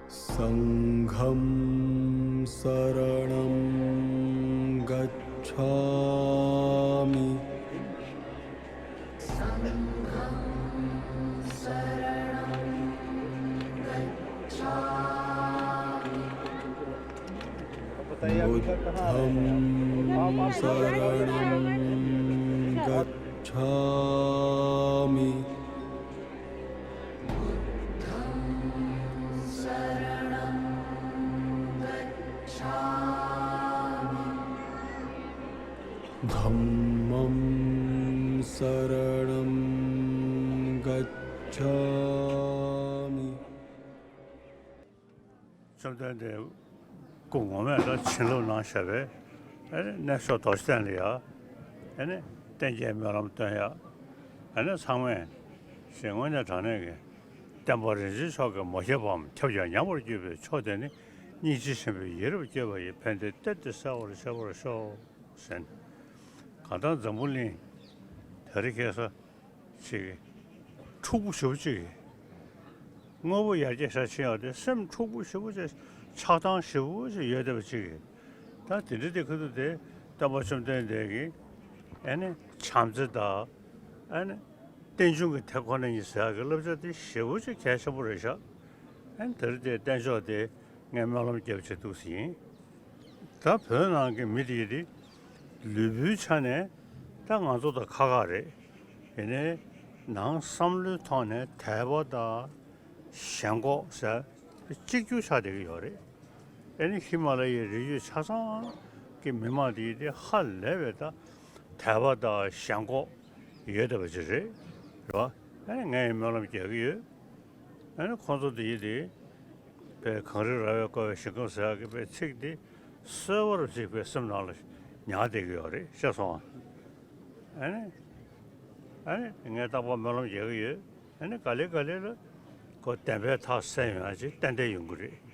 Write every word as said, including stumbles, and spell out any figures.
सङ्घं सरणं गच्छामि। बुद्धं सरणं गच्छामि। धम्मं सरणं गच्छामि। བཅོམ་ལྡན་འདས་སྐུ་ངོ་མས་ད་བྱིན་རླབས་གནང་བཞག་པས། ཨ་ནི་གནས་མཆོག་རྡོ་རྗེ་གདན་ལ་ཡ། ཨ་ནི་བསྟན་རྒྱས་སྨོན་ལམ་སྟོན་ཡ། ཨ་ནི་ཚང་མས་ཞེས་དངོས་གནས་དྲང་གནས་ཀྱི་བསྟན་པ་རིན་ཆེན་མཆོག་གི་མ་ཁྱབ་པའམ་ཁྱབ་ཀྱང་ཉམས་པར་གྱུར་པའི་མཆོག་དེ་ནི་སྙིང་རྗེ་ཆེན་པོའི་ཡིད་རབ་བསྐྱོད་པ་ཡི་ཕན་བདེའི་གཏེར་དེ་གསལ་བར་བྱེད་པར་ཤོག་ཟེར། གང་ལྟར་འཛམ་བུ་གླིང་དེ་རིང་ཁ་སང་ཅིག་འཁྲུག་པོ་ཞེ་པོ་ཅིག་གིས། དངོས་པོ་ཡར་རྒྱས་ཤར་ཕྱིན་ཡག་དེ་སེམས་འཁྲུག་པོ་ཞེ་པོ་ཅིག་ཆགས་སྡང་ཞེ་པོ་ཅིག་ཡོད་བསྡད་པ་ཅིག་གིས། ད་དེ་འདྲ་དེ་ཁ་ཐུག་དེ་སྟོན་པ་བཅོམ་ལྡན་འདས་ཀྱིས་ཨ་ནི་བྱམས་བརྩེ་དང་། ཨ་ནི་རྟེན་འབྱུང་གི་དེ་ཁོ་ན་ཉིད་ཟེར་ཡག་གི་བསླབ་བྱ་དེ་ཞེ་པོ་ཅིག་གལ་ཆེན་པོ་རེད་ཤག་ཨ་ནི་དེ་རིང་དེ་བསྟན་ཕྱོགས་དེ་ངས་སྨོན་ལམ་རྒྱབ་བྱེད་འདུག་ཟིན། ད་བོད་ནང་གི་མི་དེ་དེ་ལུས་པོའི་ཆ་ནས་ད་ང་ཚོ་དང་ཁ་ཁ་རེད། ཡིན་ནའི་ནང་བསམ་བློའི་ཐོག་ནས་དད་པ་དང་ཞེན་ཁོག་ཟེར་གཅིག་གྱུར་ཆགས་བསྡད་ཀྱི་ཡོད་རེད། ཨ་ནི་ཧི་མ་ལ་ཡའི་རི་རྒྱུད་ཆ་ཚང་གི་མི་མང་དེ་དེ་ཧ་ལས་པའི་ད་དད་པ་དང་ཞེན་ཁོག་ཡོད་བསྡད་པ་ཅིག་རེད། རེད་བ། ཨ་ནི་ངས་སྨོན་ལམ་རྒྱག་གི་ཡོད། ཨ་ནི་ཁོང་ཚོ་དེ་ཡི་དེ་པའི་གངས་རི་ར་བས་བསྐོར་བའི་ཞིང་ཁམས་ཟེར་ཡག་གི་པའི་ཚིག་དེ་གསོལ་བ་རུ་གཅིག་པའི་སེམས་ནང་ལ་ཉར་བསྡད་ཀྱི་ཡོད་རེད། ཤེས་སོང་ཨ། ཨ་ནི་ཨ་ནི་ངས་རྟག་པར་སྨོན་ལམ་རྒྱག་གི་ཡོད། ཨ་ནི་ག་ལེ་ག་ལེ་ལ་ཁོ་བདེན་པའི་མཐའ་གསལ་ཡོང་ཡག་ཅིག་ཏན་ཏན་ཡོང་གི་རེད།